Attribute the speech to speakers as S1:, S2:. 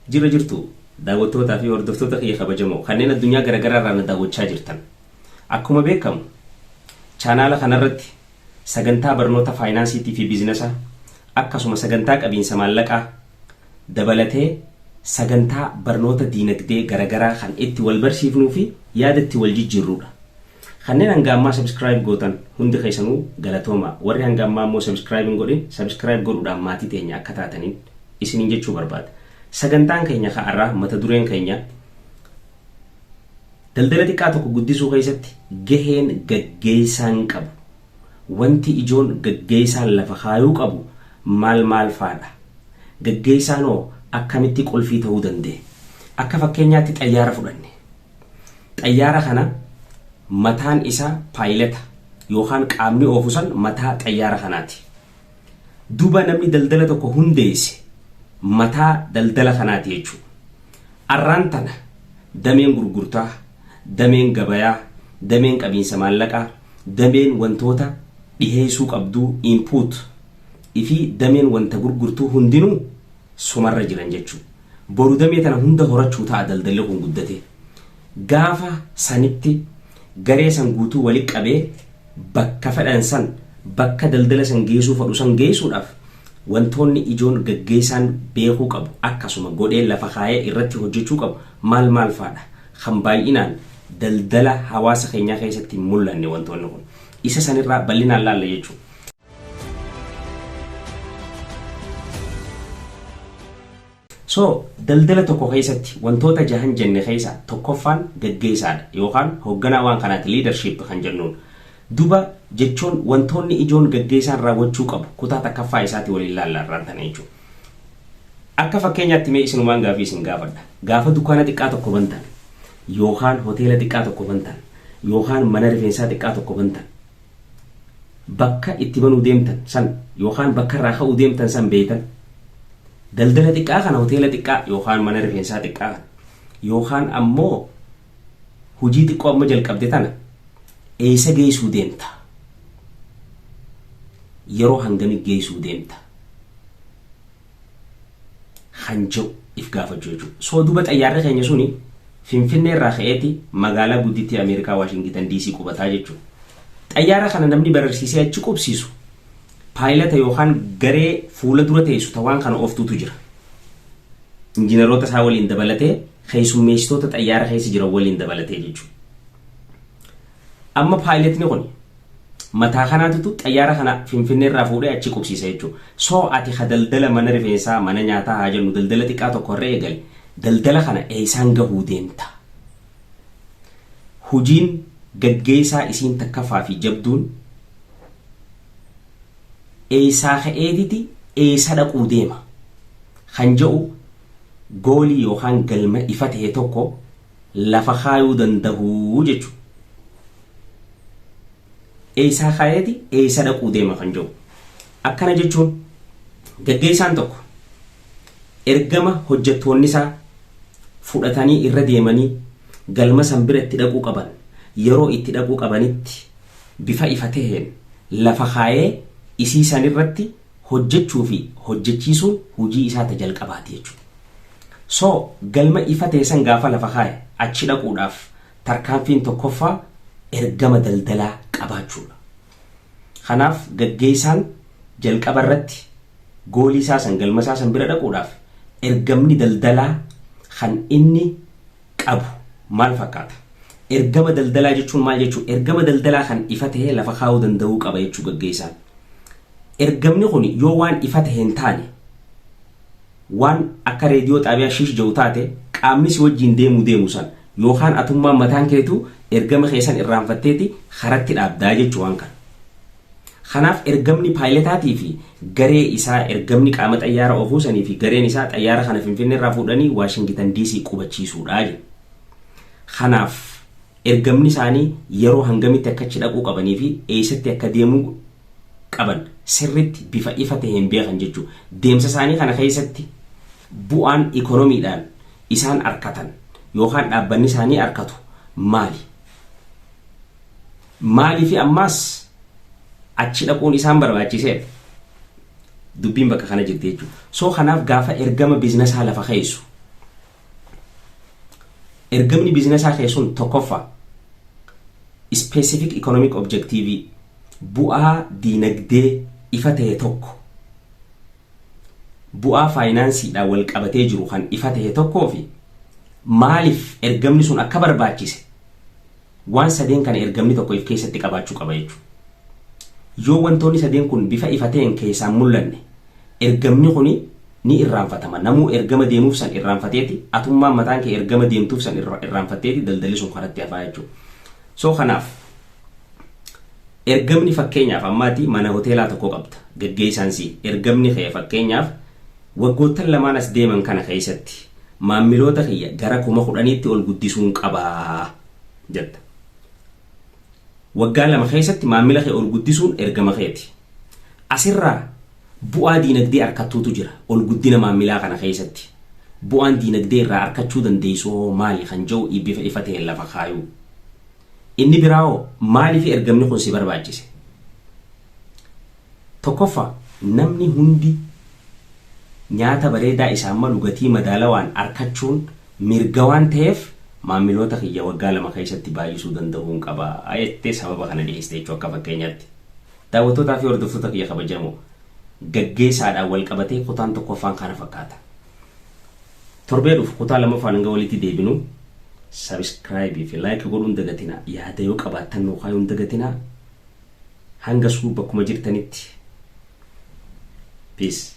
S1: Jirra jirtu daawwattootaa fi hordoftoota kiyya kabajamoo kanneen addunyaa garaagaraa irraa na daawwachaa jirtan. Akkuma beekamu chaanaala kanarratti sagantaa barnoota faayinaansiitii fi biiznasaa akkasuma sagantaa qabiinsa maallaqaa dabalatee sagantaa barnoota diinagdee garaagaraa kan itti wal barsiifnuu fi yaada itti wal jijjiirrudha. Kanneen hanga ammaa subscribe gootan hundi keessanuu galatooma. Warri hanga ammaa immoo subscribe hin godhin subscribe godhuudhaan maatii teenya akka taataniin isiniin jechuu barbaada. Sagantaan keenya ka'arraa mata dureen keenya daldala xiqqaa tokko guddisuu keessatti gaheen gaggeessaan qabu. Wanti ijoon gaggeessaan lafa kaayuu qabu maal maal faadha? Gaggeessaan hoo akkamitti qulfii ta'uu danda'e? Akka fakkeenyaatti xayyaara fudhanne. Xayyaara kana mataan isaa paayileta yookaan qaamni oofu san mataa xayyaara kanaati. Duuba namni daldala tokko hundeesse mataa daldala kanaati jechuudha. Arraan tana dameen gurgurtaa, dameen gabayaa, dameen qabiinsa maallaqaa, dameen wantoota dhiheessuu qabduu input fi dameen wanta gurgurtuu hundinuu sumarra jiran jechuudha. Boru damee tana hunda horachuu ta'a daldalli kun guddatee. Gaafa sanitti garee san guutuu wali qabee bakka fedhan san bakka daldala san geessuu fedhu san geessuudhaaf wantoonni ijoon gaggeessaan beekuu qabu akkasuma godhee lafa kaayee irratti hojjechuu qabu maal maal faadha kan baay'inaan daldala hawaasa keenyaa keessatti hin mul'anne wantoonni kun isa sanirraa bal'inaan laalla jechuudha. So daldala tokko keessatti wantoota jahan jenne keessa tokkoffaan gaggeessaadha yookaan hoogganaa waan kanaati, leadership kan jennuun. Duba jechuun wantoonni ijoon gaggeessaan raawwachuu qabu kutaa takkaffaa isaati waliin laalla irraan tana jechuudha. Akka fakkeenyaatti mee isinumaan gaafii isin gaafadha. Gaafa dukkaana xiqqaa tokko bantan yookaan hoteela xiqqaa tokko bantan yookaan mana rifeensaa xiqqaa tokko bantan, bakka itti banuu deemtan san yookaan bakka irraa ka'uu deemtan san beektan, daldala xiqqaa kana, hoteela xiqqaa yookaan mana rifeensaa xiqqaa kana yookaan ammoo hojii xiqqoo amma jalqabde tana eessa geessuu deemta? Yeroo hangamii geessuu deemta? Kan jedhu if gaafachuu jechuudha. So duba xayyaarri keenya suni Finfinnee irraa ka'eeti magaalaa guddittii Ameerikaa Waashingitan DC qubataa jechuudha. Xayyaara kana namni bararsiisee achi qubsiisu paayilata yookaan garee fuula dura teessu ta waan kana ooftuutu jira. Injiinaroota isaa waliin dabalatee, keessummeessitoota xayyaara keessa jiran waliin dabalatee jechuudha. Amma paayiletni kun mataa kanaatutu xayyaara kana Finfinnee irraa fuudhee achi qubsiisa jechuudha. So ati ka daldala mana rifeensaa, mana nyaataa haa jennu, daldala xiqqaa tokko irra eegale, daldala kana eessaan gahuu deemta? Hojiin gaggeessaa isiin takkaffaa fi jabduun eessaa ka'eetiti eessa dhaquu deema kan jedhu goolii yookaan galma ifa ta'e tokko lafa kaayuu danda'uu jechuudha. Eessaa ka'eeti eessa dhaquu deema kan jedhu. Akkana jechuun gaggeessaan tokko ergama hojjettoonni isaa fudhatanii irra deemanii galma san bira itti dhaquu qaban yeroo itti dhaquu qabanitti bifa ifa taheen lafa kaayee isii san irratti hojjechuu fi hojjechiisuun hojii isaa ta jalqabaati jechuudha. So galma ifa ta'e san gaafa lafa kaaye achi dhaquudhaaf tarkaanfiin tokkoffaa ergama daldalaa qabaachuudha. Kanaaf gaggeessaan jalqaba irratti goolii isaa san, galma isaa san bira dhaquudhaaf ergamni daldalaa kan inni qabu maal fakkaata? Ergama daldalaa jechuun maal jechuudha? Ergama daldalaa kan ifa ta'e lafa kaa'uu danda'uu qaba jechuu gaggeessaan. Ergamni kun yoo waan ifa ta'e hin taane, waan akka reediyoo xaabiyaa shiish jedhu taate, qaamni si wajjin deemuu deemu san yookaan atummaan mataan keetu ergama keessan irraanfatteeti karatti dhaabdaa jechuu waan kana. Kanaaf ergamni paayiletaatii fi garee isaa, ergamni qaama xayyaara oofuu sanii fi gareen isaa xayyaara kana Finfinnee irraa fuudhanii Waashingitan DC qubachiisuudha jedhu. Kanaaf ergamni isaanii yeroo hangamitti akka achi dhaquu qabanii fi eessatti akka deemuu qaban sirritti bifa ifa ta'een beekan jechuudha. Deemsa isaanii kana keessatti bu'aan ikonomiidhaan isaan arkatan yookaan dhaabbanni isaanii arkatu maali? Maalii fi ammaas achi dhaquun isaan barbaachiseedha? Dubbiin bakka kana jirti jechuudha. So kanaaf gaafa ergama biiznasaa lafa keessu Ergamni biizinesaa kee sun tokkoffaa specific economic objective, bu'aa diinagdee ifa ta'e tokko, bu'aa faayinaansiidhaan wal qabatee jiru kan ifa ta'e tokkoo fi maaliif ergamni sun akka barbaachise, waan sadeen kana ergamni tokko if keessatti qabaachuu qaba jechuudha. Yoo wantoonni sadeen kun bifa ifa ta'een keessaan mul'anne, ergamni kuni ni irraanfatama. Namuu ergama deemuuf san irraanfateeti, atummaan mataan kee ergama deemtuuf san irraanfatteeti, daldalli sun karatti hafaa jechuudha. So kanaaf ergamni, fakkeenyaaf, ammaati mana hoteelaa tokko qabda, gaggeessaan si, ergamni kee fakkeenyaaf waggoottan 2n as deeman kana keessatti maamiloota kiyya gara 10,000tti ol guddisuun qabaa jetta. Waggaa 2 keessatti maamila kee ol guddisuun ergama keeti. Asirraa bu'aa diinagdee harkattuutu jira ol guddina maamilaa kana keessatti. Bu'aan diinagdee irraa harkachuu dandeessu hoo maali kan jedhu bifa ifa ta'een lafa kaayuu. Inni biraa hoo maaliif ergamni kun si barbaachise? Tokkoffaa, namni hundi nyaata bareedaa isaan malu gatii madaalawaan arkachuun mirga waan ta'eef, maamiloota kiyya waggaa 2 keessatti baay'isuu danda'uun qaba jettee sababa kana dhiyeessite jechuu akka fakkeenyaatti. Daawwattootaa fi hordoftoota kiyya kabajamoo, gaggeessaadhaan wal qabatee kutaan tokkoffaan kana fakkaata. Torbee dhufu kutaa lammaffaan hanga walitti deebinu, subscribe fi like godhuun dagatinaa, yaada yoo qabaattan nuu kaayuun dagatinaa. Hanga suu bakkuma jirtanitti, peace.